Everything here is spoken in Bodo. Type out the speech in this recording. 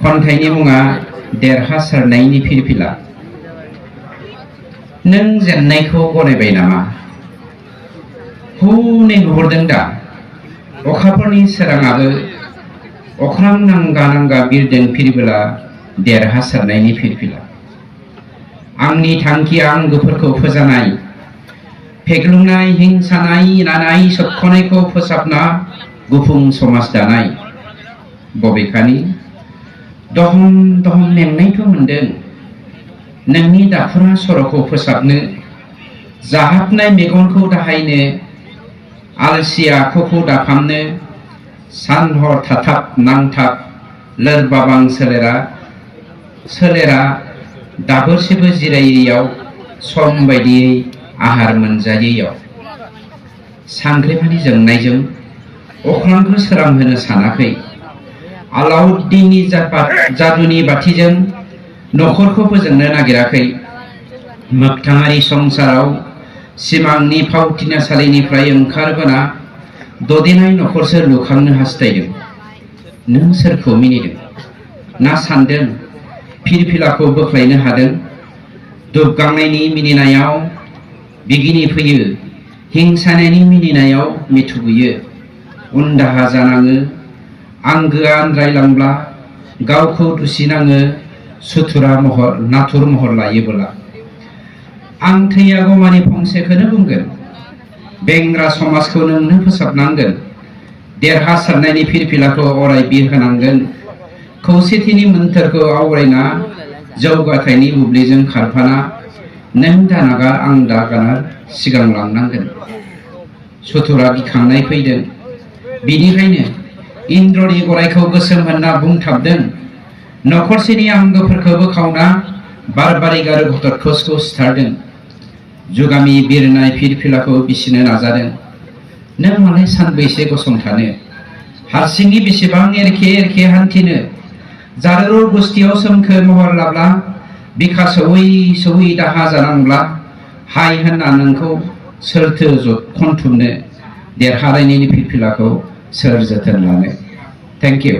खन्थाइनि मुङा देरहासारनायनि फिरफिला। नों जेननायखौ गनायबाय नामा? हनै नुहुरदों दा अखाफोरनि सोराङाबो अख्रां नांगा नांगा बिरदों फिरफिला देरहासारनायनि फिरफिला। आंनि थांखिया आंगोफोरखौ फोजानाय, फेग्लुंनाय, हिंसानाय, नानाय सोबख'नायखौ फोसाबना गुफुं समाज दानाय। बबेखानि दहम दहम मेंनायथ' मोनदों नोंनि दाफुरा सर'खौ फोसाबनो, जाहाबनाय मेगनखौ दाहायनो, आलसिया आखुखौ दाफामनो। सान हर थाथाब नांथाब लोरबाबां सोलेरा दाबोरसेबो जिरायैयाव, सम बायदियै आहार मोनजायैयाव। सांग्रेमानि जोंनायजों अख्रांखौ सोरांहोनो सानाखै, आलाउद्दिननि जादुनि बाथिजों नखरखौ फोजोंनो नागिराखै। मोगथाङारि संसाराव सिमांनि फावथिनासालिनिफ्राय ओंखारबोना ददेनाय नखरसो लुखांनो हास्थायदों। नों सोरखौ मिनिदों ना सानदों फिरफिलाखौ बोख्लायनो हादों? दुबगांनायनि मिनिनायाव बिगिनि फैयो, हिंसानायनि मिनिनायाव मिथु बुयो। उनदाहा जानाङो आंगोआ आनज्रायलांब्ला, गावखौ दुसिनाङो नाथुर महर लायोबोला। आं थैयागौमानि फंसेखौनो बुंगोन, बेंग्रा समाजखौ नोंनो फोसाबनांगोन। देरहासारनायनि फिरफिलाखौ अराय बिरहोनांगोन। खौसेथिनि मोन्थोरखौ आवरायना, जौगाथायनि बुब्लिजों खारफाना, नों दानागार आं दागानार सिगांलांनांगोन। सुथुरा गिखांनाय फैदों, बिनिखायनो इन्द्रनि गरायखौ गोसोम होनना बुंथाबदों। नखरसेनि आंगोफोरखौ बोखावना बारबारिक आरो घटोत्कचखौ सिथारदों। जुगामि बिरनाय फिरफिलाखौ बिसिनो नाजादों। नों मालाय सानबैसे गसंथानो, हारसिङै बेसेबां एरखे एरखे हान्थिनो? जारौरौ गुस्थियाव सोमखोर महर लाब्ला, बिखा सौवै सौवै दाहा जानांब्ला, हाय होनना नोंखौ सोरथो खनथुमनो? देरहानायनि फिरफिलाखौ सोर जोथोन लानो? Thank you.